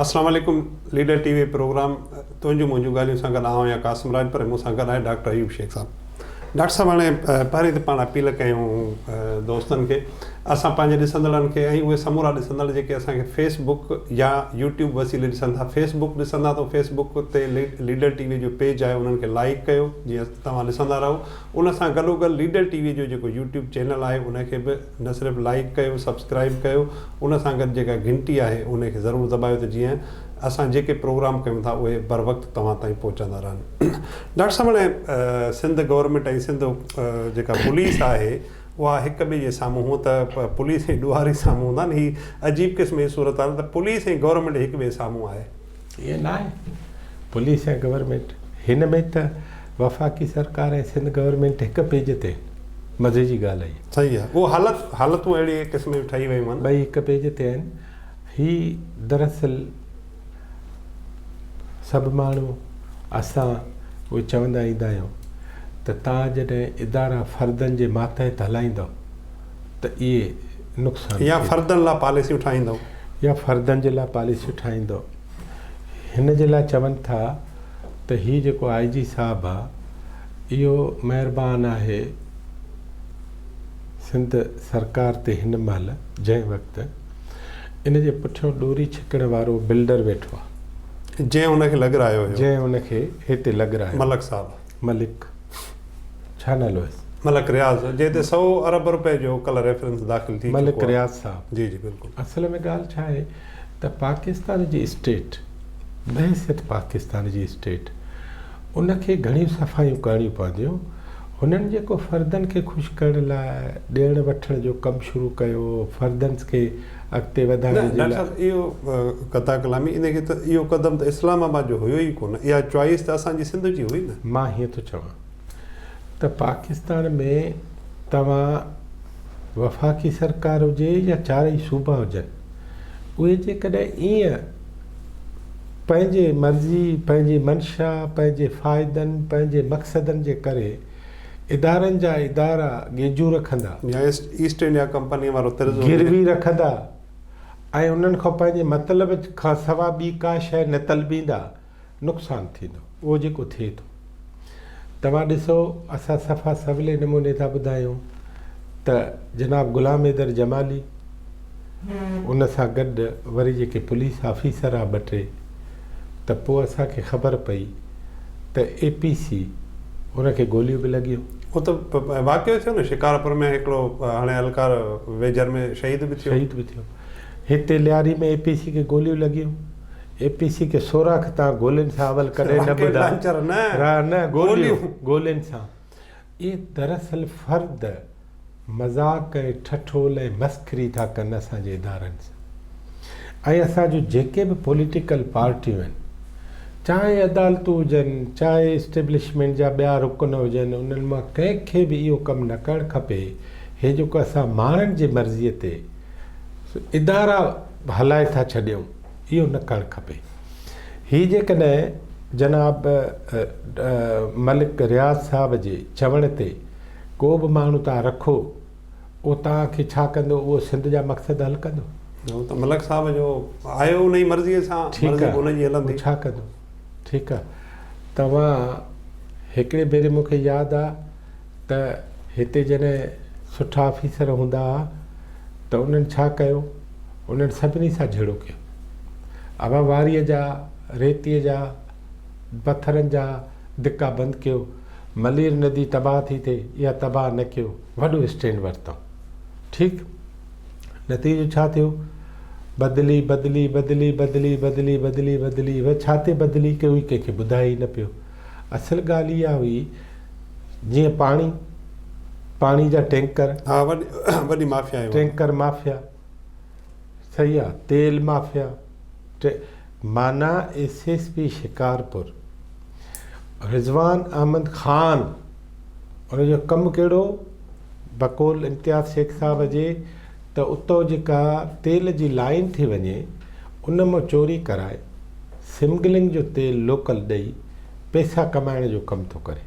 اسلام عليڪم ليڊر ٽي V programme تنهنجون منهنجون ڳالهيون سان گڏ آئون آهيان قاسم راڄپر ۽ مون سان گڏ آهي ڊاڪٽر ايوب شيخ صاحب ڊاڪٽر صاحب هاڻي پهرين ته پاڻ اپيل ڪيون دوستن کي اسان پنهنجي ڏسندڙن کي ۽ اهي سمورا ڏسندڙ جيڪي اسان کي فيس بڪ يا يوٽيوب وسيلي ڏسن ٿا فيس بڪ ڏسندا ته فيس بڪ تي ليڊر ٽي وي جو پيج آهي انهن کي لائيڪ ڪيو جيئن توهان ڏسندا رهو ان سان گڏوگڏ ليڊر ٽي وي جو جيڪو يوٽيوب چينل آهي ان کي به نه صرف لائيڪ ڪيو سبسڪرائيب ڪيو ان سان گڏ جيڪا گهنٽي آهي ان کي ضرور دٻايو ته جيئن اسان جيڪي پروگرام ڪيون ٿا اهي بروقت توهان تائين پهچندا رهن. ڊاڪٽر صاحب هاڻي سنڌ گورنمينٽ ۽ سنڌ جيڪا پوليس آهي اها هڪ ٻئي جي سامهون هونء ته پوليس ۽ ڏوهاري سامهون هوندا آهن هي عجيب قسم جي صورتحال ته پوليس ۽ گورنمينٽ هڪ ٻئي سامهون آهي. ائين نه آهي پوليس ۽ گورنمينٽ هن ۾ ته وفاقي سرڪار ۽ سنڌ گورنمينٽ هڪ پيج تي آهن مزي جي ڳالهه آهي. صحيح آهي اهو حالت حالتون اهڙي قسم جون ٺهي ويون آهن. ٻئي هڪ پيج تي آهن هي دراصل سڀ ماڻهو اسان اهي چوندا ايندا آهيون ته توهان جڏهن ادارا فردن جي ماتحت هلائيندؤ ته اهي نقصان يا فردن لاء پاليسيون ٺاهيندؤ. يا فردن جي لاء پاليسيون ٺاهيندؤ. هن جي لاء چون ٿا ته هي جيڪو آء جي صاحب آ اهو مهربان آهي سنڌ سرڪار تي هن مهل جنهن وقت ان جي پٺيون ڏوري ڇڪڻ وارو بلڊر ويٺو آ. جنهن ان کي لڳرايو هيو. جنهن ان کي هتي لڳرايو. ملڪ صاحب. ملڪ ڇا نالو هيس؟ ملڪ رياض جنهن تي سئو ارب روپيه جو ڪلهه ريفرنس داخل ٿي چڪو آ. ملڪ رياض صاحب. جي جي بلڪل. اصل ۾ ڳالهه ڇا آهي ته پاڪستان جي اسٽيٽ بحيثيت پاڪستان جي اسٽيٽ ان کي گهڻيون صفايون ڪرڻيون پونديون. هنن جيڪو فردن کي خوش ڪرڻ لاء ڏيڻ وٺڻ جو ڪم شروع ڪيو، فردن کي اڳتي نه وڌائڻ جي ڊاڪٽر لاء. صاحب اهو قطع ڪلامي ان کي ته اهو قدم ته اسلام آباد جو هيو ئي ڪونه اها چوائس ته اسان جي سنڌ جي هئي نه. مان هيئن ٿو چوان ته پاڪستان ۾ توهان وفاقي سرڪار هجي يا چارئي صوبا هجن اهي جيڪڏهن ايئن پنهنجي مرضي، پنهنجي منشا، پنهنجي فائدن، پنهنجي مقصدن جي ڪري ادارن جا ادارا گيجون رکندا. يا ايسٽ انڊيا ڪمپنيء وارو طرز هجي. گروي رکندا ۽ انهن کان پنهنجي مطلب کان سوا ٻي ڪا شيء نه طلبيندا، نقصان ٿيندو. اهو جيڪو ٿئي ٿو. توهان ڏسو اسان صفا سولي نموني ٿا ٻڌايون ته جناب غلام حيدر جمالي ان سان گڏ وري جيڪي پوليس آفيسر ها ٻه ٽي ته پوء اسان کي خبر پئي ته اي پي سي ان کي گوليون به لڳيون. هو ته واقعو ٿيو نه شڪارپور ۾ هڪڙو هاڻي اهلڪار ويجهر ۾ شهيد به ٿيو. شهيد به ٿيو. هتي لياري ۾ اي پي سي کي گوليون لڳيون. اي پي سي کي سوراخ تان گولين سان اول ڪڏهن نه راڪيٽ ٻڌا. لانچر نه را نه گوليون گوليون. گولين سان. اهي دراصل فرد مذاق ۽ ٺٺول ۽ مسخري ٿا ڪن اسان جي ادارن سان ۽ اسان جون جيڪي به پوليٽيڪل پارٽيون آهن چاهي عدالتون هجن چاهي اسٽيبلشمينٽ جا ٻيا رڪن هجن انهن مان ڪنهن کي به اهو ڪم نه ڪرڻ کپي هي جيڪو اسان ماڻهن جي مرضي تي ادارا هلائي ٿا ڇڏيون اهو نه ڪرڻ کپي هي جيڪڏهن جناب ملڪ رياض صاحب جي چوڻ تي ڪو به ماڻهو توهان رکو اهو توهان کي ڇا ڪندو اهو سنڌ جا مقصد حل ڪندو. هو ته ملڪ صاحب جو آيو ان جي مرضيء سان مرضي به ان جي هلندي. ٺيڪ آ اهو ڇا ڪندو ٺيڪ آ توهان هڪڙي ڀيري مون کي ياد آ ته هتي جڏهن سٺا آفيسر هوندا ها ته انهن ڇا ڪيو انهن سڀني سان جهيڙو ڪيو اوهان واريء جا ريتيء جا پٿرن جا ڌڪا بند ڪيو ملير ندي تباهه ٿي ٿئي اها تباهه نه ڪيو وڏو اسٽينڊ ورتائون ٺيڪ نتيجو ڇا ٿيو بدلي بدلي بدلي بدلي بدلي بدلي بدلي و ڇا تي بدلي ڪئي ڪنهن کي ٻڌائي ئي نه پيو اصل ڳالهه اها هئي جيئن پاڻي پاڻي جا ٽينڪر ها وڏي وڏي مافيا آهي ٽينڪر مافيا صحيح آ تيل مافيا معنيٰ S S P Shikarpur Rizwan Ahmed Khan ان جو ڪم ڪهڙو بقول امتياز شيخ صاحب جي ته اتو جيڪا تيل جي لائين ٿي وڃي ان مان چوري ڪرائي سمگلنگ جو تيل لوڪل ڏئي پئسا ڪمائڻ جو ڪم ٿو ڪري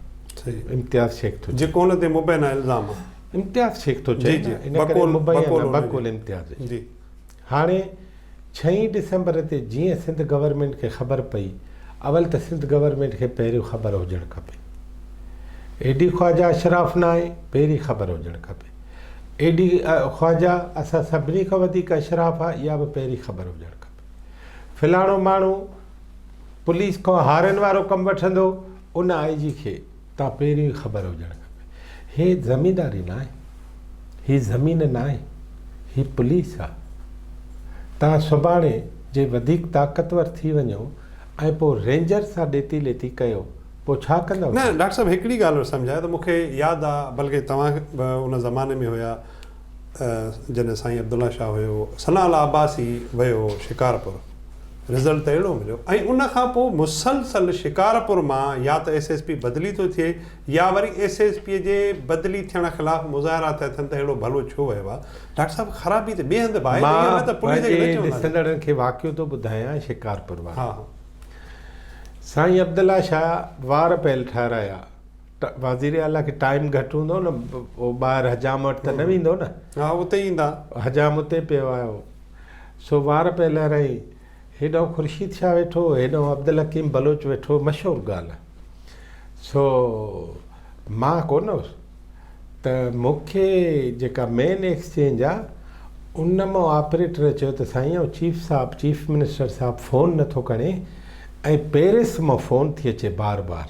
امتياز شيخ ٿو چئي جيڪو ان تي مبينا الزام آ امتياز شيخ ٿو چئي نه ان ڪري مبينا بقول امتياز جي هاڻي. ڇهين ڊسمبر تي جيئن سنڌ گورنمينٽ کي خبر پئي، اول ته سنڌ گورنمينٽ کي پهريون خبر هجڻ کپي. اي ڊي خواجه اشراف ناهي، پهرين خبر هجڻ کپي. اي ڊي خواجه اسان سڀني کان وڌيڪ اشراف آ، اها به پهرين خبر هجڻ کپي. فلاڻو ماڻهو پوليس کان هارين وارو ڪم وٺندو، ان آء جي کي. تان پهريون ئي خبر هجڻ کپي. هي زمينداري ناهي. هي زمين ناهي. هي پوليس آ. تان سڀاڻي جي وڌيڪ طاقتور ٿي وڃو ۽ پوء رينجر سان ڏيتي ليتي ڪيو پوء ڇا ڪندؤ نه توهان؟ ڊاڪٽر صاحب هڪڙي ڳالهه سمجهايو ته مون کي ياد آ بلڪه توهان به ان زماني ۾ هيا جڏهن سائين عبدالله شاهه هيو ثناء الله عباسي ويو شڪارپور رزلٽ ته اهڙو مليو ۽ ان کان پوء مسلسل شڪارپور مان يا ته ايس ايس پي بدلي ٿو ٿئي يا وري ايس ايس پي جي بدلي ٿيڻ خلاف مظاهرا ٿيا ٿين ته اهڙو ڀلو ڇو ويو آهي ڊاڪٽر صاحب خرابي ته ٻئي هنڌ به آهي ته اهو نه مان ته پوليس کي نه پنهنجي چونداسين. ڏسندڙن کي واقعو ٿو ٻڌايان شڪارپور وارو. ها ها. سائين عبدالله شاهه وار پيل ٺهرايا. وزير اعليٰ کي ٽائيم گهٽ هوندو نه اهو ٻاهر حجام وٽ ته نه ويندو نه. ها اتي ئي ايندا. حجام اتي پيو آيو. سو وار پئي لهرائين. هيڏانهن خورشيد شاهه ويٺو هو، هيڏانهن عبدالحڪيم بلوچ ويٺو هو، مشهور ڳالهه آهي. سو مان ڪونه هوس ته مون کي جيڪا مين ايڪسچينج آ، ان مان آپريٽر چيو ته سائين اهو چيف صاحب، چيف منسٽر صاحب فون نٿو کڻي ۽ پيرس مان فون ٿي اچي بار بار.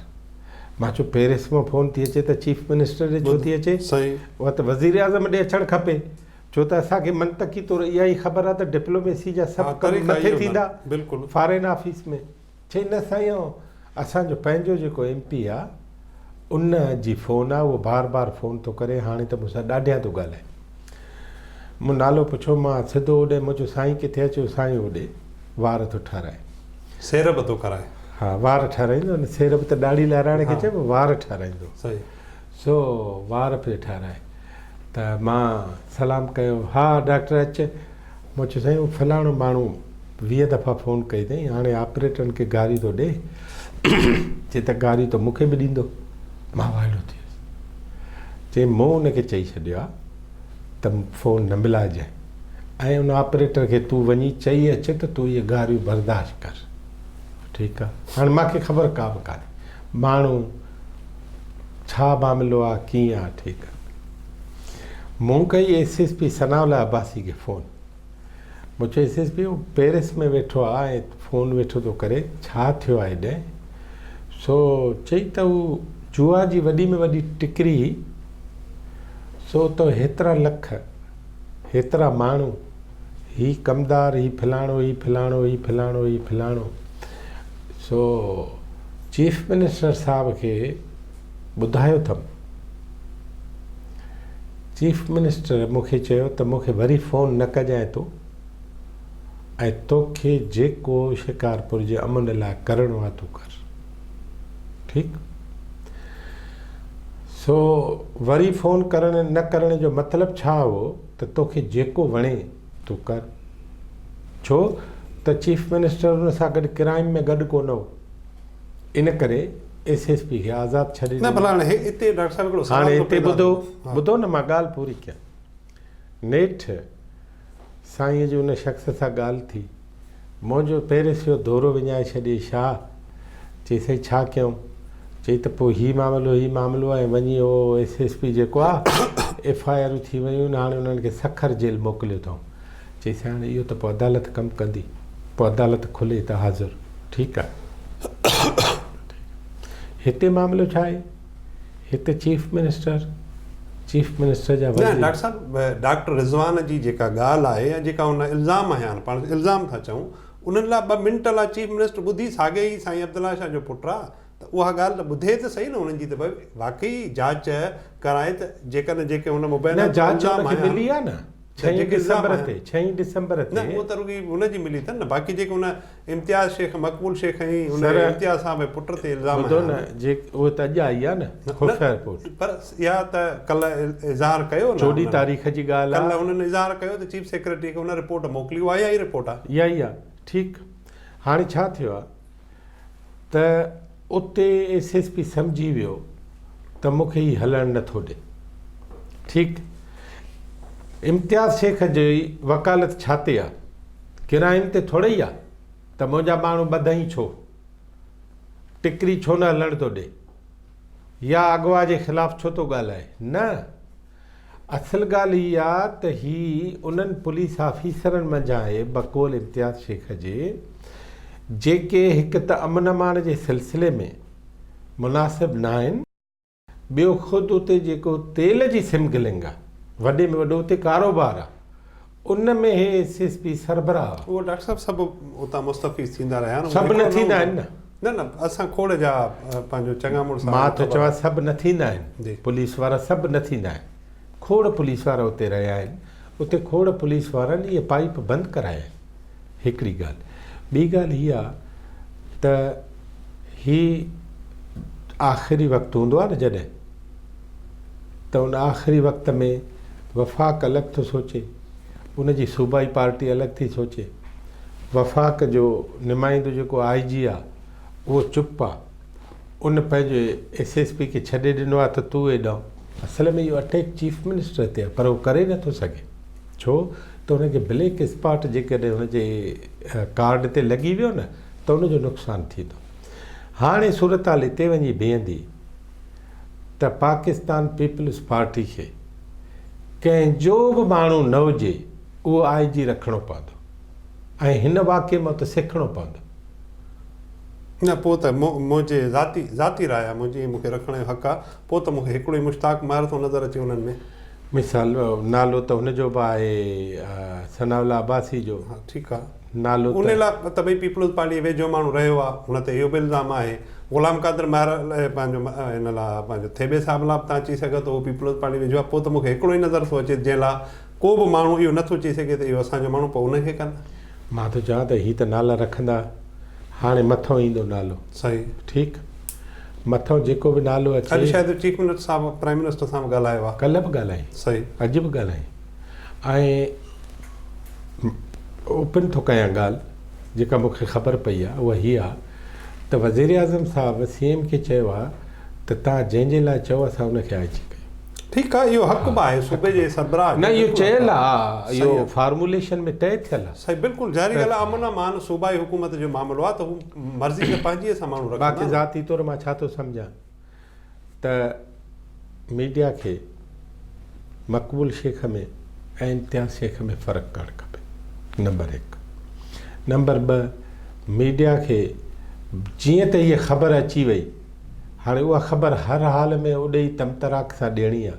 مان چيو پيرس مان فون ٿي اچي ته چيف منسٽر ڏي ڇو ٿي اچي؟ اها ته وزيراعظم ڏي اچڻ کپي. ڇو ته اسان کي منطقي طور اها ئي خبر آهي ته ڊپلوميسي جا سڀ ڪم مٿي ٿيندا فارين آفيس ۾. چئي نه سائين اهو اسان جو پنهنجو جيڪو ايم پي آ ان جي فون آ اهو بار بار فون ٿو ڪري هاڻي ته مون سان ڏاڍيان ٿو ڳالهائي. مون نالو پڇيو مان سڌو اوڏي مون چيو سائين ڪٿي آ چيو سائين اوڏي وار ٿو ٺهرائي. سير به ٿو ڪرائي. ها وار ٺهرائيندو نه سير به ته ڏاڙهي لهرائڻ کي چئبو وار ٺهرائيندو. صحيح. سو وار پئي ٺهرائي ته مان سلام ڪيو، ها ڊاڪٽر اچ. مون چيو سائين اهو فلاڻو ماڻهو 20 دفعا فون ڪئي اٿئي، هاڻي آپريٽرن کي گاريون ٿو ڏي. چي ته گاريون ته مون کي به ڏيندو. مان وائڙو ٿي ويس. چي مون ان کي چئي ڇڏيو آهي ته فون نه ملائجانء ۽ ان آپريٽر کي تون وڃي چئي اچ ته تون اهي گاريون برداشت ڪر. ٺيڪ آهي. هاڻي مان کي خبر ڪا به ڪانهي. ماڻهو ڇا معاملو آ ڪيئن آ ٺيڪ آ. مون ڪئي S S P Sanaullah Abbasi کي فون. مون چيو ايس ايس پي هو پيرس ۾ ويٺو آ ۽ فون ويٺو ٿو ڪري ڇا ٿيو آ هيڏانهن. سو چئي ته هو جوا جي وڏي ۾ وڏي ٽڪري هئي سو اتو هيترا لک هيترا ماڻهو هي ڪمدار هي فلاڻو هي فلاڻو هي فلاڻو هي فلاڻو سو چيف منسٽر صاحب کي ٻڌايو اٿم. چيف منسٽر مون کي چيو ته مون کي وري فون نه ڪجانء تون ۽ توکي جيڪو شڪارپور جي امن لاء ڪرڻو آهي تون ڪر. ٺيڪ. سو وري فون ڪرڻ نه ڪرڻ جو مطلب ڇا هو ته توکي جيڪو وڻي تون ڪر. ڇو ته چيف منسٽر ان سان گڏ ڪرائيم ۾ گڏ ڪونه هو. ان ڪري ايس ايس پي کي آزاد ڇڏي نه ڏنو. ڀلا هاڻي هتي ڊاڪٽر صاحب هڪڙو سوال هاڻي ٿو هتي پيدا ٻڌو ٿئي. ٻڌو نه مان ڳالهه پوري ڪيان. نيٺ سائينء جي ان شخص سان ڳالهه ٿي. منهنجو پيرس جو دورو وڃائي ڇڏيئي شاهه. چئي سائين ڇا ڪيون؟ چئي ته پوء هي معاملو هي معاملو ۽ وڃي اهو ايس ايس پي جيڪو آ ايف I آرون ٿي ويون آهن هاڻي انهن کي سکر جيل موڪليو اٿئون. چئي سائين هاڻي اهو ته پوء عدالت ڪم ڪندي. پوء عدالت کلي ته حاضر. ٺيڪ آ. هتي معاملو ڇا آهي؟ هتي چيف منسٽر، چيف منسٽر جا نه وزير. ڊاڪٽر صاحب ڊاڪٽر رضوان جي جيڪا ڳالهه آهي يا جيڪا ان الزام هنيا آهن پاڻ الزام ٿا چئون انهن لاء 2 منٽ لاء چيف منسٽر ٻڌي ساڳي ئي سائين عبدالله شاهه جو پٽ آ ته اها ڳالهه ته ٻڌي ته سهي نه انهن جي ته ڀئي واقعي جاچ ڪرائي ته جيڪڏهن جيڪي هن مبينا نه جاچ الزام ان کي هنيا ملي آ نه ته ڇهين جيڪي الزام ڊسمبر هنيا تي ڇهين ڊسمبر نه تي اهو ته رڳي هن جي ملي اٿن نه باقي جيڪي هن امتياز شيخ مقبول شيخ ۽ هن سر امتياز صاحب جي پٽ تي الزام ٻڌو هنيا نه آهن. جي اهو ته اڄ آئي آ نه نه خفيه رپورٽ. پر اها ته ڪلهه اظهار ڪيو نه 14 انهن تاريخ جي ڳالهه آ. ڪلهه انهن اظهار ڪيو ته چيف سيڪريٽري کي ان رپورٽ موڪلي اها اها ئي رپورٽ آ. اها ئي آ ٺيڪ هاڻي ڇا ٿيو آ ته اتي ايس ايس پي سمجهي ويو ته مون کي هي هلڻ نه ٿو ڏي ٺيڪ امتياز شيخ جي وڪالت ڇا تي آ. ڪرائم تي ٿورئي آ ته منهنجا ماڻهو ٻڌئين ڇو؟ ٽڪري ڇو نه هلڻ ٿو ڏي؟ يا اغوا جي خلاف ڇو ٿو ڳالهائي؟ نه! اصل ڳالهه هي آ ته هي انهن پوليس آفيسرن منجهان آهي بقول امتياز شيخ جي جيڪي هڪ ته امن امان جي سلسلي ۾ مناسب ناهن، ٻيو خود اتي جيڪو تيل جي سمگلنگ آ وڏي ۾ وڏو اتي ڪاروبار آ ان ۾ هي ايس ايس پي سربراهه آ. اهو ڊاڪٽر صاحب سڀ اتان مستفيض ٿيندا رهيا آهن. سڀ نه ٿيندا آهن نه. نه نه اسان کوڙ جا پنهنجو چڱا مڙس مان ٿو چوان سڀ نه ٿيندا آهن پوليس وارا سڀ نه ٿيندا آهن کوڙ پوليس وارا اتي رهيا آهن اتي کوڙ پوليس وارن اهي پائيپ بند ڪرايا آهن هڪڙي ڳالهه ٻي ڳالهه هي آ ته هي آخري وقت هوندو آ نه جڏهن ته ان آخري وقت ۾ وفاق الڳ ٿو سوچي ان جي صوبائي پارٽي الڳ ٿي سوچي وفاق جو نمائندو جيڪو آء جي آ اهو چپ آ ان پنهنجي ايس ايس پي کي ڇڏي ڏنو آ ته تون ايڏانهن اصل ۾ اهو اٽيڪ چيف منسٽر تي آ پر هو ڪري نٿو سگهي ڇو ته هن کي بليڪ اسپاٽ جيڪڏهن هن جي ڪارڊ تي لڳي ويو نه ته ان جو نقصان ٿيندو هاڻي صورتحال اتي وڃي بيهندي ته پاڪستان پيپلز پارٽي کي ڪنهن جو به ماڻهو نه هجي اهو آء جي رکڻو پوندو ۽ هن واقعي مان ته سکڻو پوندو. نه پوء ته منهنجي ذاتي ذاتي راء آهي منهنجي مون کي رکڻ جو حق آهي پوء ته مون کي هڪڙو ئي مشتاق مهر ٿو نظر اچي انهن ۾. مثال نالو ته هن جو به آهي ثناء الله عباسي جو. ها ٺيڪ آهي. نالو ته. ان لاء ته ڀئي پيپلز پارٽي ويجهو ماڻهو رهيو آهي هن تي اهو به الزام آهي غلام قادر مهر پنهنجو هن لاء پنهنجو ٿيٻي صاحب لاء به تان چئي سگهو ته اهو پيپلز پارٽي ويجهو آهي پوء ته مون کي هڪڙو ئي نظر ٿو اچي جنهن لاء ڪو به ماڻهو اهو نه ٿو چئي سگهي ته اهو اسان جو ماڻهو پوء ان کي ڪن. مان ٿو چوان ته هي ته نالا رکندا هاڻي مٿئون ايندو نالو. صحيح. ٺيڪ مٿئون جيڪو به نالو اچي. اڄ شايد چيف منسٽر صاحب پرائم منسٽر سان به ڳالهايو آهي. ڪلهه به ڳالهايائين. صحيح. اڄ به ڳالهايائين ۽ اوپن ٿو ڪيان ڳالهه جيڪا مون کي خبر پئي آهي اها هي آهي ته وزيراعظم صاحب سي ايم کي چيو آهي ته توهان جنهن جي لاء چئو اسان ان کي آء جي ڪيون. ٺيڪ آ اهو حق به آهي صوبي جي سربراهه جو نه اهو بلڪل حق چيل آ. آ صحيح اهو آ. فارموليشن ۾ طئي ٿيل آ. صحيح بلڪل ظاهري ڳالهه آ امن امان صوبائي حڪومت جو معاملو آ ته هو مرضي ته پنهنجي سان ماڻهو رکندا باقي نه. ذاتي طور مان ڇا ٿو سمجهان ته ميڊيا کي مقبول شيخ ۾ ۽ امتياز شيخ ۾ فرق ڪرڻ کپي نمبر هڪ نمبر ٻه ميڊيا کي جيئن ته هيء خبر اچي وئي هاڻي اها خبر هر حال ۾ اڏي ئي طمطراق سان ڏيڻي آ.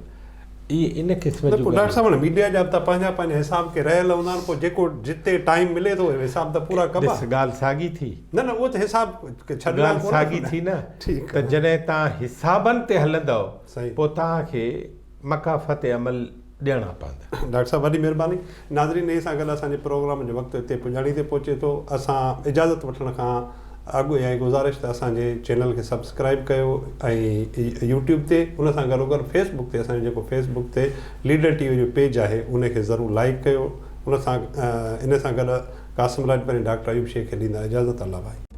اهي ان قسم نه جون پوء ڊاڪٽر ڳالهيون. صاحب هاڻي ميڊيا جا به ته پنهنجا پنهنجا حساب ڪي رهيل هوندا آهن پوء جيڪو جتي ٽائيم ملي ٿو اهي حساب ته پورا ڪبا. ڏس ڳالهه ساڳي ٿي. نه نه اهو ته حساب ڇڏڻا ڳالهه ڪونه ساڳي ٿي نه ٺيڪ ته آ. جڏهن توهان حسابن تي هلندؤ صحيح. پوء توهان کي مڪافات عمل ڏيڻا پوندا. ڊاڪٽر صاحب وڏي مهرباني. ناظرين انهي سان گڏ اسان جي پروگرام جو وقت هتي پڄاڻي تي پهچي ٿو. اسان اجازت وٺڻ کان اڳ اها ئي گذارش ته اسان جي چينل کي سبسڪرائيب ڪيو ۽ يوٽيوب تي ان سان گڏوگڏ فيس بڪ تي اسان جو جيڪو فيس بڪ تي ليڊر ٽي وي جو پيج آهي ان کي ضرور لائيڪ ڪيو ان سان ان سان گڏ قاسم راڄپر ۽ ڊاڪٽر ايوب شيخ کي ڏيندا اجازت الله ڀائي.